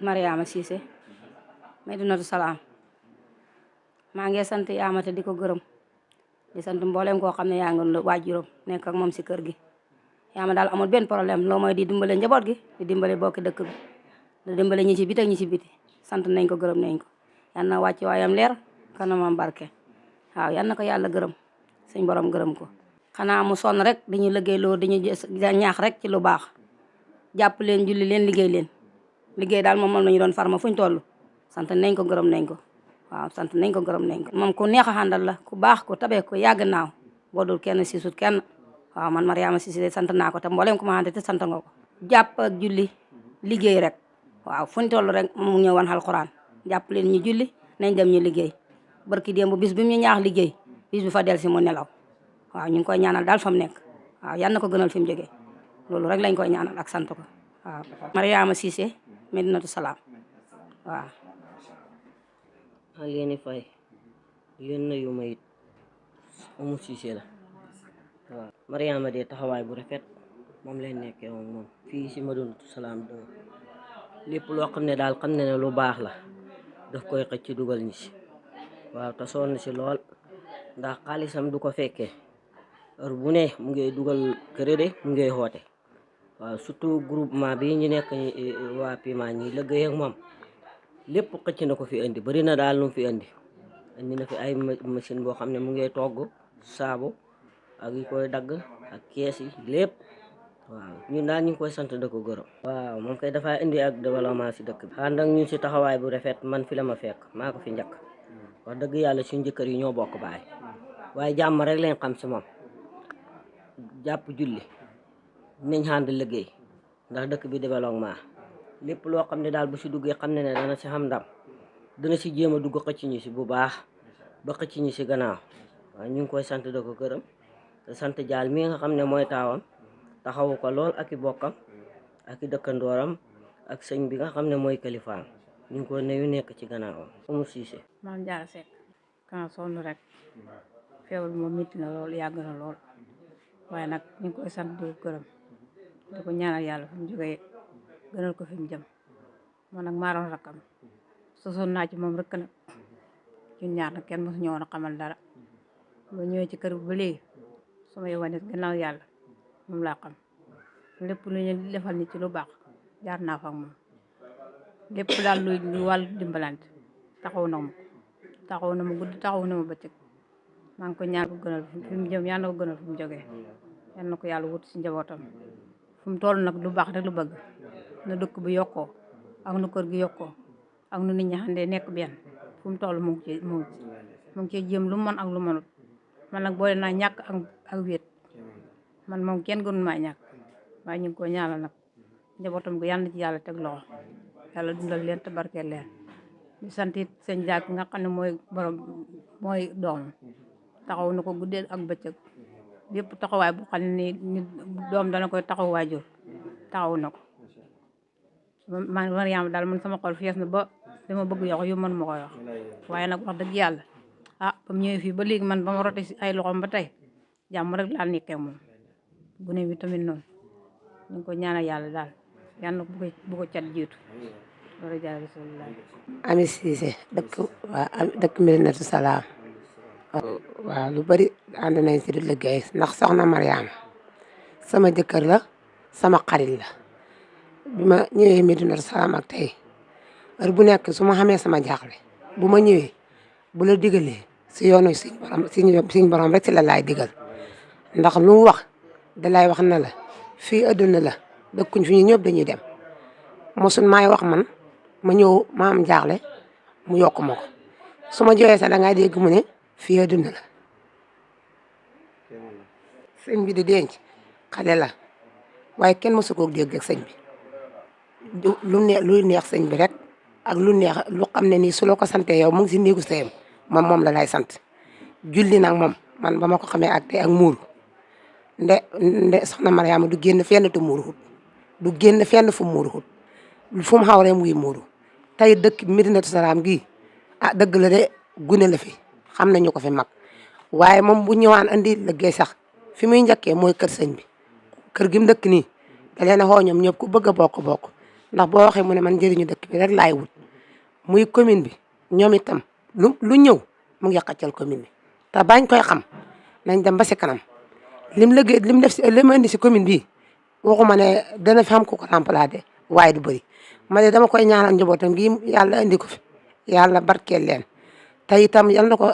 Mariama Cissé Medinatu Salaam maa ngi sant Yaamate di ko gërëm di sant mboolem koo xam ne yaa ngi waajuram nekk ak moom si kër gi. Yaama daal amul benn problème loo mooy di dimbale njaboot gi di dimbale bokki dëkk bi di dimbale ñi ci biti ak ñi ci biti sant nañ ko gërëm nañ ko yal na wàcc waayam leer kanamam barke waaw yal na ko yàlla gërëm suñ borom gërëm ko. xanaa mu sonn rek dañuy liggéey loo dañuy ñaax rek ci lu baax jàpp leen julli leen liggéey leen liggéey daal moom la ñu doon farma fuñ toll sant nañ ko gërëm nañ ko waaw sant nañ ko gërëm nañ ko. moom ku neex a àndal la ku baax ku tabe ku yàgg naaw boo dul kenn siisut kenn waaw man Mariama Cissé sant naa ko te mboolem ko ma ànd te sant nga ko. jàpp ak julli liggéey rek waaw fuñ toll rek mu ñëwoon alxuraan jàpp leen ñu julli nañ dem ñu liggéey barki démb bis bi mu ñaax liggéey bis bi fa del si mu nelaw waaw ñu ngi koy ñaanal daal fa mu nekk waaw yal na ko gënal fi mu jógee loolu rek lañ koy ñaanal ak sant ko waaw. Mariama Cissé Medinatu Salaam waaw. maa leen di fay yéen yu ma it Oumou Cissé la waaw. Mariama de taxawaay bu rafet moom leen nekkee moom fii si Medinatu Salaam lépp loo xam ne daal xam ne lu baax la daf koy xëcc dugal ñi si waaw te sonn si lool ndax xaalisam du ko fekkee heure bu ne mu ngi dugal crédit mu ngi xoote waaw surtout groupement bi ñu nekk waa Pima ñi liggéey ak moom lépp xëcc na ko fi indi bari na daal lu mu fi indi na fi ay machine boo xam ne mu ngi togg saabu ak yi koy dagg ak kees yi lépp waaw ñun daal ñu ngi koy sant da ko gërëm. waaw moom kay dafa indi ak développement si dëkk bi ànd ak ñun si taxawaay bu rafet man fi la ma fekk maa ko fi njëkk wax dëgg yàlla suñu jëkkër yi ñoo bokk baay waaye jàmm rek lañ xam si moom jàpp julli nañ ànd liggéey ndax dëkk bi développement lépp loo xam ne daal bu si duggee xam ne dana si xam ndam dana si jéem a dugg xëcc ñi si bu baax ba xëcc ñi si gannaaw waaw ñu ngi koy sant da ko gërëm te sant jaal mi nga xam ne mooy taawam taxawu ko lool ak i bokkam ak i dëkkandooram ak sëñ bi nga xam ne mooy kalifaam ñu ngi ko nuyu nekk ci gannaawam. Oumou Cissé. Maam Jaara Seck kan sonn rek feebar bi moom métti na lool yàgg na lool waaye nag ñu ngi koy sant di ko gërëm di ko ñaanal yàlla fi mu jógee gënal ko fi mu jëm man nag maa doon rakkam sosoon naa ci moom rek nag ñun ñaar nag kenn mosu ñëwoon a xamal dara ba ñëwee ci kër bi ba léegi sama yowanet gannaaw yàlla moom laa xam lépp lu ñu defal ni ci lu baax jaar naa fa ak moom lépp daal lu wàllu dimbalante taxaw na ma guddi taxaw na ma bëccëg maa ngi ko ñaan ko gënal fi mu jëm yàlla na ko gënal fi mu jógee yàlla na ko yàlla wut si njabootam fu mu toll nag lu baax rek lu bëgg na dëkk bi yokkoo ak nu kër gi yokkoo ak nu nit ñi xandee nekk benn fu mu toll mu ngi ci jéem lu mën ak lu mënut man nag boole naa ñàkk ak wéet man moom kenn gënu maa ñàkk waaye ñu ngi ko ñaanal nag njabootam gi yàlla na ci yàlla teg loxo yàlla dundal leen te barkeel leen di sant it sëñ Jaak nga xam ne mooy doom taxaw na ko guddee ak bëccëg yëpp taxawaay bu xam ne ni doom dana koy taxaw waajur taxaw na ko man Mariama daal man sama xol fees na ba dama bëgg yox yu mën ma koy wax waaye nag wax dëgg yàlla ba mu ñëwee fii ba léegi man ba ma rote si ay loxoom ba tey jàmm rek laa nekkee moom gune bi tamit noonu ñu ngi ko ñaanal yàlla daal yàlla bu ko cat jiitu loolu jaay rasulullah. Ami Cissé dëkk Medinatu Salaam waaw lu bari ànd nañ si di liggéey ndax soxna Mariama sama jëkkër la sama xarit la bi ma ñëwee Medinatu Salaam ak tey heure bu nekk su ma xamee sama jaaxle bu ma ñëwee bu la digalee si yoonu suñu borom rek si la laay digal ndax lu mu wax dalay wax na la fii adduna la dëkkuñ fi ñu ñëpp dañuy dem mosul maay wax man ma ñëw ma am jaaxle mu yokk ma ko su ma jooyee sax da ngay dégg mu ne fii adduna la sëñ bi di denc xale la waaye kenn mosu koo dégg ak sëñ bi lu neex sëñ bi rek ak lu xam ne nii su la ko santee yow mu ngi si néegu sëyam moom la lay sant julli nag moom man ba ma ko xamee ak tey ak muuru nde soxna Mariama du génn fenn te muuruwut du génn fenn fu muuruwut fu mu xawree muy muuru tey dëkk Medinatu Salaam gii dëgg la de gune la fi xam nañu ko fi mag waaye moom bu ñëwaan andi liggéey sax fi muy njëkkee mooy kër sëñ bi kër gi mu dëkk nii da leen a xoo ñoom ñëpp ku bëgg a bokk ndax boo waxee mu ne man njëriñu dëkk bi rek laay wut muy commune bi ñoom itam lu ñëw mu ngi xaccal commune bi te bañ koy xam nañ dem ba si kanam lim liggéey lim def si lim indi si commune bi waxuma ne dana fi xam ku ko remplacer waaye du bëri ma ne dama koy ñaanal njabootam gi yàlla indi ko fi yàlla barkeel leen te itam yal na ko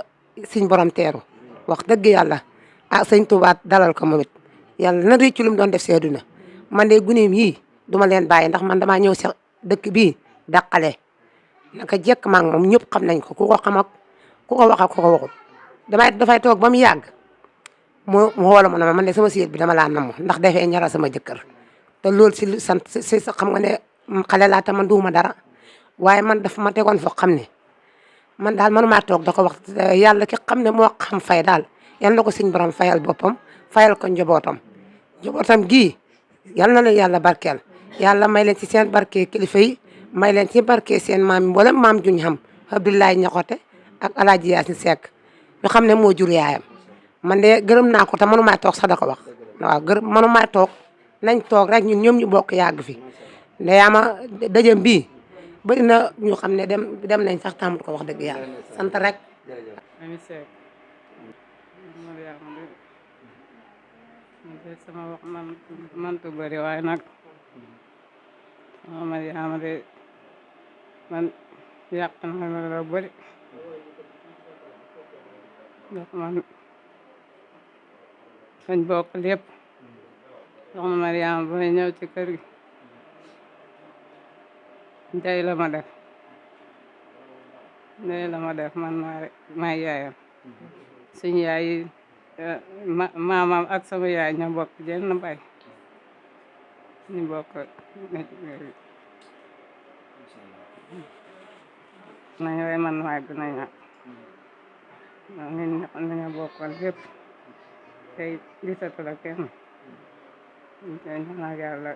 suñ borom teeru wax dëgg yàlla ah sëñ Touba dalal ko moom it yàlla na réccu lu mu doon def si àdduna man de guneem yii duma leen bàyyi ndax man damaa ñëw si dëkk bii dàqale naka jekk maa ngi moom ñëpp xam nañ ko ku ko xam ak ku ko wax ak ku ko waxul dafay toog ba mu yàgg mu woola mu ne ma man de sama séet bi dama laa namm ndax dafay ñara sama jëkkër te loolu si sant si xam nga ne xale laa te man duuma dara waaye man dafa ma tegoon foo xam ne man daal manuma toog da ko wax yàlla ki xam ne moo xam fay daal yal na ko suñ borom fayal boppam fayal ko njabootam gii yal na leen yàlla barkeel yàlla may leen ci seen barke kilifa yi may leen ci barke seen maam yi mboolem maam juñ xam Abdoulaye Ñaxote ak Alaaji Yaasin Seck ñu xam ne moo jur yaayam man de gërëm naa ko te manuma toog sax da ko wax waaw gërëm manuma toog nañ toog rek ñun ñoom ñu bokk yàgg fi ndeyaama dëjëm bii bëri na ñu xam ne dem nañ sax tàmbali ko wax dëgg yàlla sant rek. Ami Seck Mariama de sama wax man tu bëri waaye nag sama Mariama de man yàq na la bëri ndax man fañ bokk lépp soxna Mariama ba may ñëw ci kër gi ndey la ma def man maay yaayam suñu yaay yi maamam ak sama yaay ñoo bokk jenn baay ñu bokk nekk nañ way man maay gën a ñàkk nañu bokkal lépp tey gisatu la kenn ñu koy ñaanal yàlla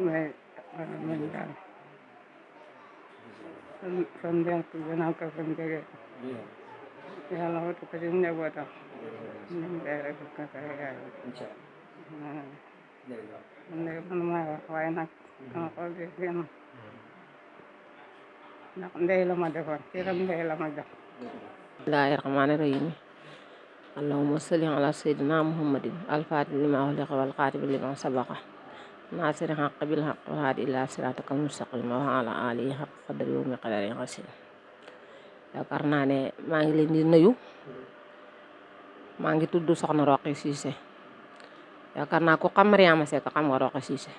may man daal fan denk gënal ko fan jege yàlla watu ko ci njabootam ñun day rek ko sa yaay man de man may wax waaye nag sama xol bi génn ndax ndey la ma defoon ciram ndey la ma jox bismillaahi rahmaani rahiim allahumma salli ala sayyidina muhammadin al-faatihi limaa ughliqa wal xaatimi limaa sabaqa naasiri xaq bil xaq wal haadi ilaa siraatikal mustaqiim wa ala aalihi xaqqa qadrihi wa miqdaarihi al-aziim yaakaar naa ne maa ngi leen di nuyu maa ngi tudd Soxna Roqi Cissé yaakaar naa ku xam Mariama Seck xam nga Roqi Cissé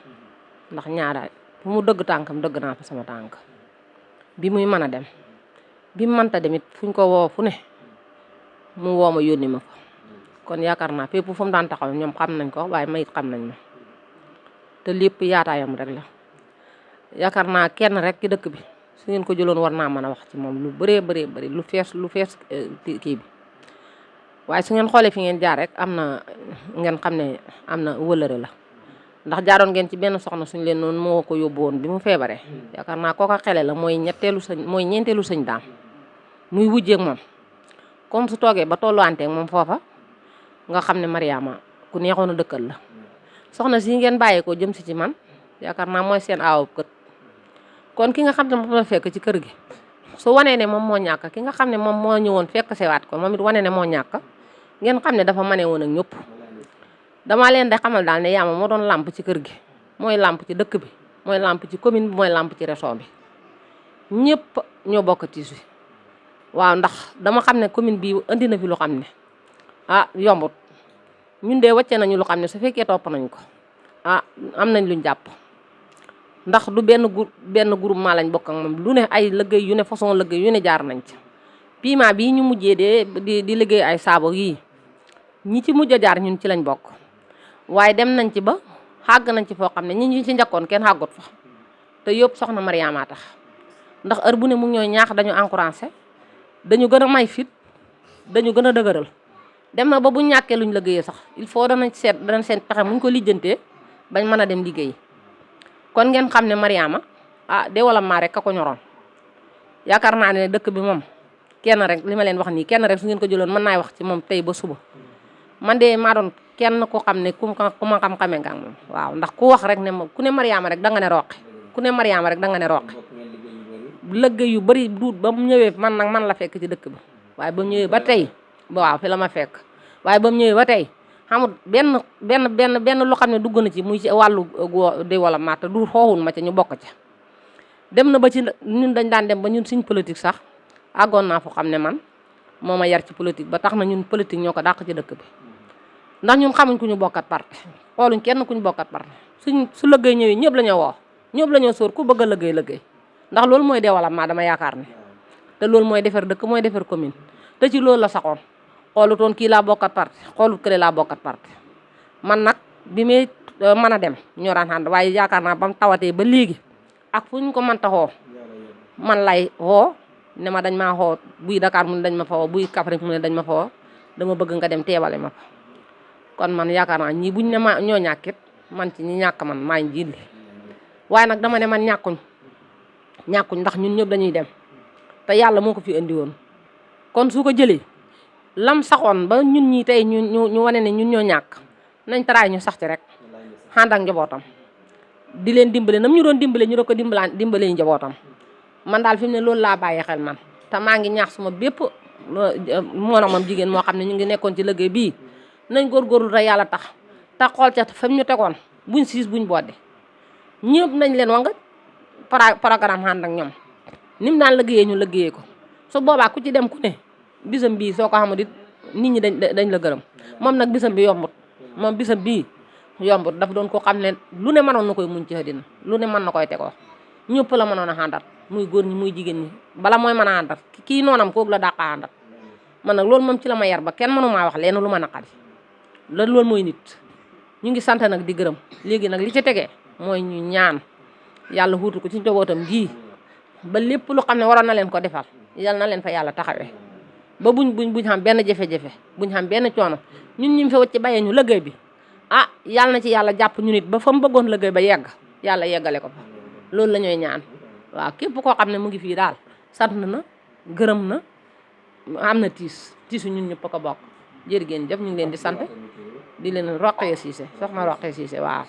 ndax ñaara fu mu dëgg tànkam dëgg naa fa sama tànk bi muy mën a dem bi mu mënta demit fuñ ko woo fu ne mu woo ma yónni ma fa kon yaakaar naa fépp fu mu daan taxaw ñoom xam nañ ko waaye mayit xam nañ ma te lépp yaataayam rek la yaakaar naa kenn rek ci dëkk bi su ngeen ko jëloon war naa mën a wax ci moom lu bëree bëri lu fees kii bi waaye su ngeen xoolee fi ngeen jaar rek am na ngeen xam ne am na wëlëre la ndax jaaroon ngeen ci benn soxna suñ leen noonu moo ko yóbbu woon bi mu feebaree yaakaar naa kooka xele la mooy ñeenteelu sëñ daam muy wujjeeg moom comme su toogee ba tolluwanteeg moom foofa nga xam ne Mariama ku neexoon a dëkkal la soxna si ngeen bàyyee ko jëm si ci man yaakaar naa mooy seen aawub kët kon ki nga xam ne moom la fekk ci kër gi su wanee ne moom moo ñàkk ki nga xam ne moom moo ñëwoon fekk sewaat ko moom it wane ne moo ñàkk ngeen xam ne dafa mane woon ak ñëpp dama leen di xamal daal ne yaama moo doon làmp ci kër gi mooy làmp ci dëkk bi mooy làmp ci commune bi mooy làmp ci région bi ñëpp ñoo bokk tiis wi waaw ndax dama xam ne commune bi indi na fi lu xam ne yombut ñun de wàcce nañu lu xam ne su fekkee topp nañ ko am nañ luñ jàpp ndax du benn groupement lañ bokk ak moom lu ne ay liggéey yu ne façon liggéey yu ne jaar nañ ci piment bii ñu mujjee di liggéey ay saabo yii ñi ci mujj a jaar ñun ci lañ bokk waaye dem nañ ci ba xàgg nañ ci foo xam ne ñi ci njëkkoon kenn xàggut fa te yëpp soxna Mariama tax ndax heure bu ne mu ngi ñooy ñaax dañu encouragé dañu gën a may fit dañu gën a dëgëral dem na ba bu ñàkkee luñ liggéeyee sax il faut danañ seen pexe muñ ko lijjantee bañ mën a dem liggéey kon ngeen xam ne Mariama développement rek ka ko ñoroon yaakaar naa ne dëkk bi moom kenn rek li ma leen wax nii kenn rek su ngeen ko jëloon mën naa wax ci moom tey ba suba man de maa doon kenn ku xam ne ku ma xam-xamee nga ak moom waaw ndax ku wax rek ne ma ku ne Mariama rek da nga ne Roqe ku ne Mariama rek da nga ne Roqe liggéey yu bari duut ba mu ñëwee man nag man la fekk ci dëkk bi waaye ba mu ñëwee ba tey waaw fi la ma fekk waaye ba mu ñëwee ba tey xamul benn lu xam ne dugg na ci muy ci wàllu développement te du xooxul ma ca ñu bokk ca dem na ba ci ñun dañ daan dem ba ñun suñ politique sax àggoon naa fu xam ne man moo ma yar ci politique ba tax na ñun politique ñoo ko dàq ci dëkk bi ndax ñun xamuñ ku ñu bokkat parti xooluñ kenn ku ñu bokkat parti su liggéey ñëwee ñëpp la ñoo woo ñëpp la ñoo sóor ku bëgg a liggéey ndax loolu mooy développement dama yaakaar ne te loolu mooy defar dëkk mooy defar commune te ci loolu la saxoon xoolutoon kii laa bokkat parti xoolut kële laa bokkat parti man nag bi may mën a dem ñoo daan ànd waaye yaakaar naa ba mu tawatee ba léegi ak fu ñu ko mën ta xoo man lay xoo ne ma dañ maa xoo buy Dakar mu ne dañ ma fa woo buy Kaffrine mu ne dañ ma fa woo dama bëgg nga dem teebale ma fa kon man yaakaar naa ñii buñ ne ma ñoo ñàkkit man ci ñi ñàkk man maa ngi jiit li waaye nag dama ne man ñàkkuñ ndax ñun ñëpp dañuy dem te yàlla moo ko fi indi woon kon su ko jëlee lam saxoon ba ñun ñi tey ñu wane ne ñun ñoo ñàkk nañ taraay ñu sax ci rek ànd ak njabootam di leen dimbale nam ñu doon dimbale ñu doon ko dimbale njabootam man daal fi mu ne loolu laa bàyyi xel man te maa ngi ñaax suma bépp moromam jigéen moo xam ne ñu ngi nekkoon ci liggéey bii nañ góorgóorlu te yàlla tax te xool ca fa ñu tegoon buñ siis buñ bodde ñëpp nañ leen wa nga programme ànd ak ñoom ni mu daan liggéeyee ñu liggéeyee ko su boobaa ku ci dem ku ne bisam bii soo ko xamul it nit ñi dañ la gërëm moom nag bisam bi yombut moom bisam bii yombut daf doon ko xam ne lu ne mënoon na koy muñ ci àddina lu ne mën na koy tegoo ñëpp la mënoon a àndat muy góor ñi muy jigéen ñi bala mooy mën a àndat kii noonam kooku la dàqa àndat man nag loolu moom ci la ma yar ba kenn mënu maa wax leen lu ma naqari loolu mooy nit ñu ngi sant nag di gërëm léegi nag li ci tegee mooy ñu ñaan yàlla xuutu ko ci njabootam gii ba lépp lu xam ne waroon na leen ko defal yal na leen fa yàlla taxawee ba buñ xam benn jafe-jafe buñ xam benn coono ñun ñu fi wacc bayee ñu liggéey bi ah yàlla na ci yàlla jàpp ñu nit ba fa mu bëggoon liggéey ba yegg yàlla yeggale ko fa loolu la ñooy ñaan waaw képp koo xam ne mu ngi fii daal sant na gërëm na am na tiisu ñun ñëpp ko bokk jërë ngeen jëf ñu ngi leen di sant di leen Roqaya Cissé soxna Roqaya Cissé waaw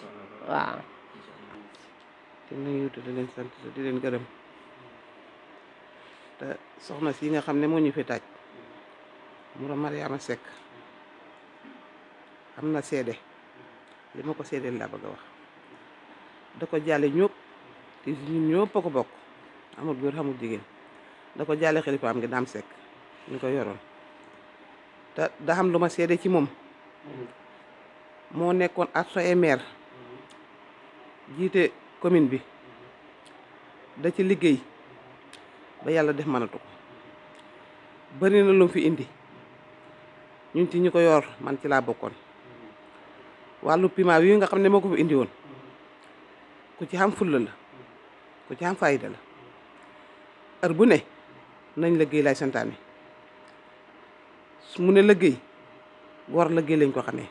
te nuyu te di leen sant te di leen gërëm te soxna si nga xam ne moo ñu fi taaj mu Mariama Seck am na seede li ma ko seedeel laa bëgg a wax da ko jàlle ñëpp te ñun ñëpp a ko bokk amul góor amul jigéen da ko jàlle xalifaam ngi Daam Seck ñu ko yoroon te da xam lu ma seede ci moom moo nekkoon adjoint maire jiite commune bi da ci liggéey ba yàlla def mënatu ko bari na lu mu fi indi ñun ci ñu ko yor man ci laa bokkoon wàllu piment yi nga xam ne moo ko fi indi woon ku ci xam fulla la ku ci xam fayda la heure bu ne nañ liggéey lay santaane mu ne liggéey góor liggéey lañ ko xamee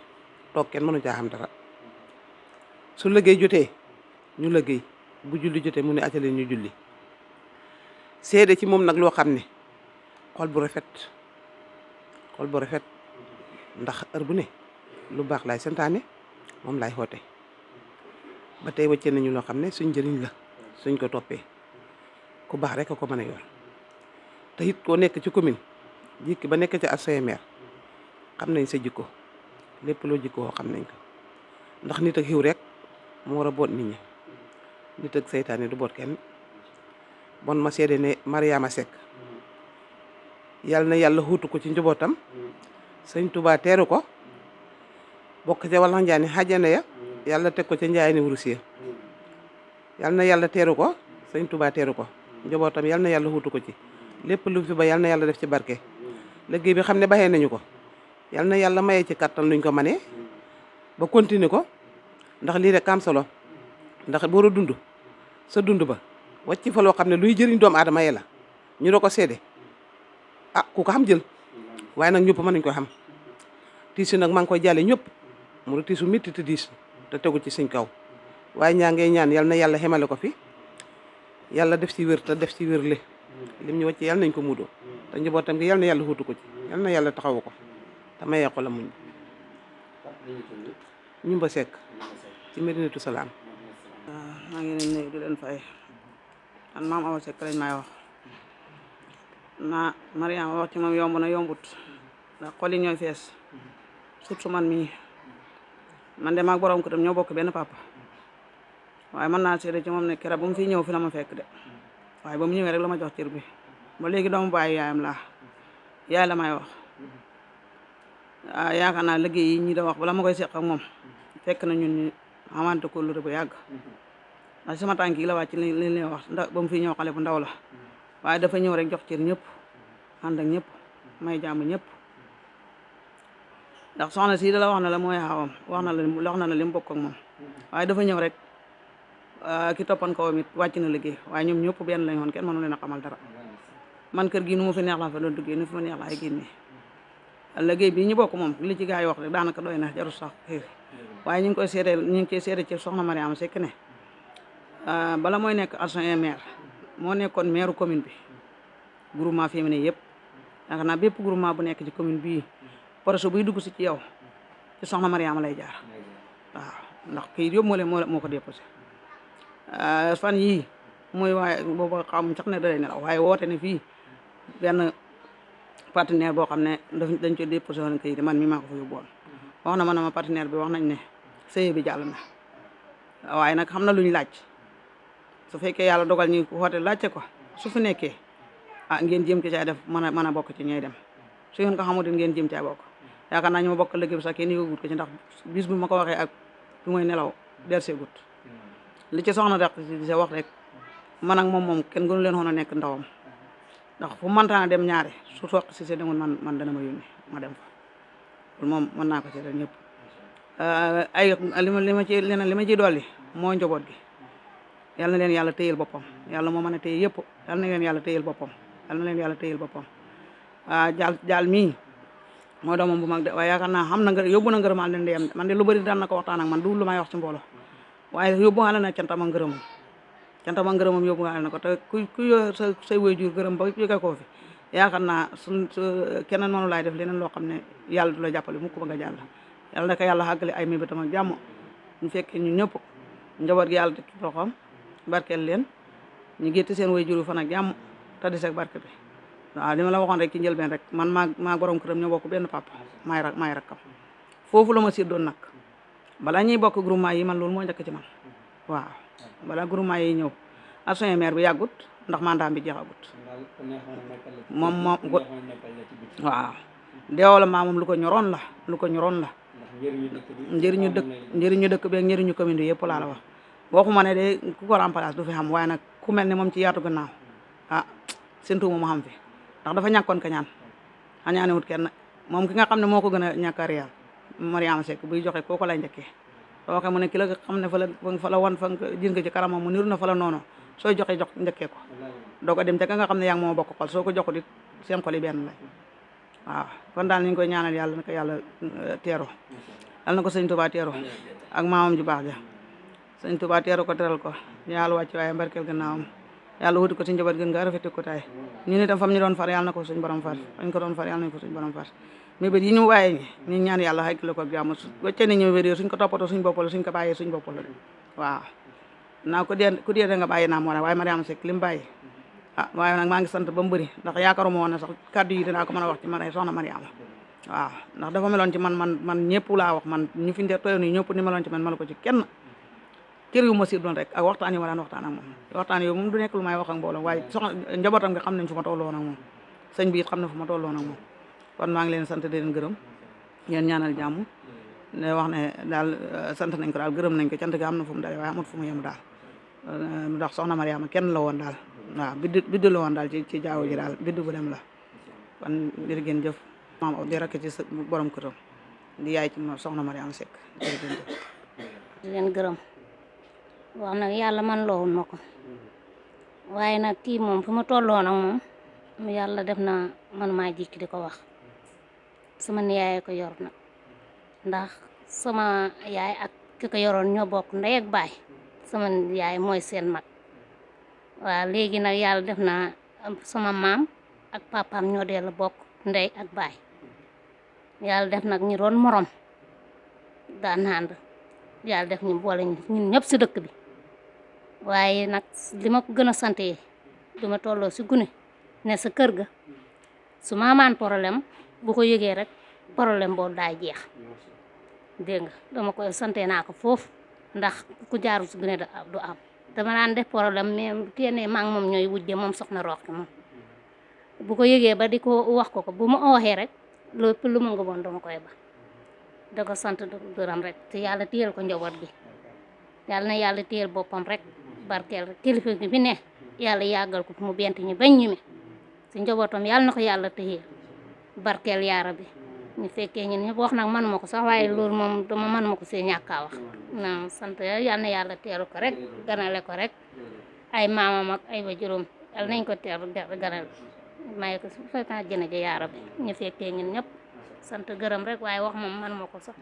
toog kenn mënu caa xam dara su liggéey jotee ñu liggéey bu julli jotee mu ne atale ñu julli seede ci moom nag loo xam ne xol bu rafet ndax heure bu ne lu baax lay santaane moom lay xoote ba tey wàccee nañu loo xam ne suñ njëriñ la suñ ko toppee ku baax rek a ko mën a yor te it koo nekk ci commune jikki ba nekk ci adjoint maire xam nañ sa jikko lépp loo jikkoo xam nañ ko ndax nit ak xiw rek moo war a boot nit ñi nit ak seytaane du boot kenn bon ma seede ne Mariama Seck yàlla na yàlla xuutu ko ci njabootam sëñ Tuubaa teeru ko bokk ca wala njaani xajana ya yàlla teg ko ca njaayani wurus ya yàlla na yàlla teeru ko sëñ Tuubaa teeru ko njabootam yàlla na yàlla xuutu ko ci lépp lu fi ba yàlla na yàlla def ci barke liggéey bi xam ne baxee nañu ko yàlla na yàlla mayee ci kattan luñ ko manee ba continuer ko ndax lii rek am solo ndax boo a dund sa dund ba wàcc fa loo xam ne luy jëriñ doomu aadama yi la ñu doo ko seede ah ku ko xam jël waaye nag ñëpp mën nañ ko xam tiisu nag maa ngi koy jàlle ñëpp mu tiisu métti te diis te tegu ci suñ kaw waaye ñaa ngay ñaan yal na yàlla xemale ko fi yàlla def ci wér te def ci wér le lim ñu wàcce yal nañ ko muudoo te njabootam gi yal na yàlla xuutu ko ci yal na yàlla taxawu ko te mayee ko la muñ ñu ba sekk ci Medinatu Salaam. maa ngi leen nuyu di leen fay man maam Awa Seck lañ may wax Mariama wax ci moom yomb na yombut ndax xol yi ñooy fees surtout man mii man de maag borom këram ñoo bokk benn papa waaye mën naa seede ci moom ne keroog bu mu fi ñëw fi la ma fekk de waaye ba mu ñëwee rek la ma jox cër bi ba léegi doomu bàyyi yaayam laa yaay la may wax yaakaar naa liggéey yi ñi da wax bala ma koy seq ak moom fekk na ñun ñu xamante ko lu bu yàgg ndax sama tànk yi la wàcc li leen wax ndax ba mu fi ñëw xale bu ndaw la waaye dafa ñëw rek jox cër ñëpp ànd ak ñëpp may jàmm ñëpp ndax soxna si da la wax na la mooy xawam wax na la li mu bokk ak moom waaye dafa ñëw rek ki toppan kawam it wàcc na liggéey waaye ñoom ñëpp benn lañ woon kenn mënu leen a xamal dara man kër gi nu mu fi neex la fa doon duggee nu fi ma neex la ay génnee liggéey bi ñu bokk moom li ci gaa yi wax rek daanaka doy na jarul sax xiir waaye ñu ngi koy seede ci soxna Mariama Seck ne bala mooy nekk adjoint maire moo nekkoon maire commune bi groupement féminin yëpp yaakaar naa bépp groupement bu nekk ci commune bii projet buy dugg si ci yow ci soxna Mariama lay jaar waaw ndax kayit yëpp moo ko déposé fan yii mooy waaye boobu xam sax ne dalay nelaw waaye woote ne fii benn partenaire boo xam ne dañ ko déposé woon kayit man mi maa ko fa yóbbu woon wax na ma ne ma partenaire bi wax nañ ne sëye bi jàll na waaye nag xam na lu ñu laaj su fekkee yàlla dogal ñu woote laajte ko su fi nekkee ngeen jéem ci caa def mën a bokk ci ñooy dem su ngeen ko xamul ngeen jéem caa bokk yaakaar naa ñu ma bokk liggéey bi sax kenn yóbbuwut ko ci ndax bis bu ma ko waxee ak bi mooy nelaw derseegut li ci soxna rek di sa wax rek man ak moom kenn gënu leen woon a nekk ndawam ndax fu mëntaana dem ñaare su soq si see demoon man dana ma yónni ma dem fa loolu moom mën naa ko seetal ñëpp li ma ciy dolli moo njaboot gi yal na leen yàlla téyel boppam yàlla moo mën a téye yëpp yal na leen yàlla téyel boppam yal na leen yàlla téyel boppam jaal mii moo doomam bu mag de waaye yaakaar naa xam na yóbbu na ngërëmal leen ndeyam man de lu bëri daan na ko waxtaan ak man du lu may wax ci mbooloo waaye yóbbuwaale na cantama ngërëmam yóbbuwaale na ko te ku yor say waajur gërëm ba jóge koo fi yaakaar naa su keneen mënu laay def leneen loo xam ne yàlla du la jàppale mukk ba nga jàll yàlla na ko yàlla xàggale ay mébétam ak jàmm ñu fekkee ñu ñëpp njaboot gi yàlla te ci loxoom barkeel leen ñu gétti seen waajur fan ak jàmm te di seeg barke bi waaw li ma la waxoon rek ci njëlbeen rek man maa borom këram ñoo bokk benn papa maay rakkam foofu la ma séddoon nag balaa ñuy bokk groupement yi man loolu moo njëkk ci man waaw balaa groupement yi ñëw adjoint maire bi yàggut ndax mandat bi jeexagut moom waaw deewoo la maa moom lu ko ñoroon la njëriñu dëkk beeg njëriñu commune bi yëpp laa la wax waxuma ne de ku ko remplace du fi xam waaye nag ku mel ne moom ci yaatu gannaaw séntu mu xam fi ndax dafa ñàkkoon ka ñaan xañaanewut kenn moom ki nga xam ne moo ko gën a ñàkk a réel Mariama Seck buy joxe kooku lay njëkkee soo waxee mu ne ki la xam ne fa la wan fa jin nga ci karamam mu niru na fa la noonu sooy joxe jox njëkkee ko doo ko dem ca ka nga xam ne yaa ngi moo bokk xol soo ko joxut it seen xol yi benn lay waaw kon daal ñu ngi koy ñaanal yàlla na ko yàlla teero yàlla na ko sëñ Tuubaa teero ak maamam ju baax ja sëñ Tuubaa teero ko teral ko yàlla wàcc waaye barkeel gannaawam yàlla wuti ko ci njaboot gën nga rafeti ko tay ñu itam fam ñu doon far yàlla na ko suñ borom far fañ ko doon far yàlla nañ ko suñ borom far mais bét yi ñu bàyyee ñi ñaan yàlla xay la ko jàmm wacce ni ñu wér suñ ko toppatoo suñ bopp la suñ ko bàyyee suñ bopp la waaw naa ku dee da nga bàyyi naa moo waaye Mariama Seck li mu bàyyi waaye nag maa ngi sant ba mu bëri ndax yaakaaruma woon ne sax kàddu yi dinaa ko mën a wax ci man soxna Mariama waaw ndax dafa meloon ci man ñëpp laa wax man ñu fi toyoon yi ñëpp ni meloon ci man ma la ko ci kenn cër yu ma si doon rek ak waxtaan yi ma daan waxtaan ak moom waxtaan yooyu moom du nekk lu may wax ak mbooloo waaye soxna njabootam nga xam nañ fu ma tolloon ak moom sëñ bi it xam na fu ma tolloon ak moom kon maa ngi leen sant di leen gërëm ngeen ñaanal jàmm ne wax ne daal sant nañ ko daal gërëm nañ ko cant gi am na fu mu dalee waaye amut fu mu yem daal ndax soxna Mariama kenn la woon daal waaw biddu la woon daal ci jaww ji daal biddu bu dem la kon jërë ngeen jëf maam di rakk ci borom këram di yaay ci soxna Mariama Seck jërë ngeen jëf di leen gërëm wax nag yàlla man loowul ma ko waaye nag kii moom fu ma tolloon ak moom yàlla def na man maa jikki di ko wax sama niyaay ko yor nag ndax sama yaay ak ki ko yoroon ñoo bokk ndey ak baay sama yaay mooy seen mag waaw léegi nag yàlla def na sama maam ak papaam ñoo dellu bokk ndey ak baay yàlla def nag ñu doon morom daan ànd yàlla def ñu boole ñun ñëpp si dëkk bi waaye nag li ma ko gën a sante du ma tolloo si gune ne sa kër ga su ma amaan problème bu ko yëgee rek problème boobu daay jeex dégg nga dama koy sante naa ko foofu ndax ku jaarul si gune du am dama daan def problème mais kenn maa ngi moom ñooy wujje moom soxna Roqi moom bu ko yëgee ba di ko wax ko bu ma ooxee rek lépp lu ma nga woon dama koy ba da ko sant gërëm rek te yàlla téyel ko njaboot gi yàlla na yàlla téyel boppam rek barkeel rek kilifa gi fi ne yàlla yàggal ko mu bent ñu bañ ñu mi si njabootam yàlla na ko yàlla téyel barkeel yaara bi ñu fekkee ñun ñëpp wax nag manuma ko sax waaye loolu moom dama manuma ko see ñàkkaa wax na sant yàlla na yàlla teeru ko rek ganale ko rek ay maamam ak ay wajuróom yàlla nañ ko teeru ganal may ko su fekkee jëna ja yaara bi ñu fekkee ñun ñëpp sant gërëm rek waaye wax moom manuma ko sax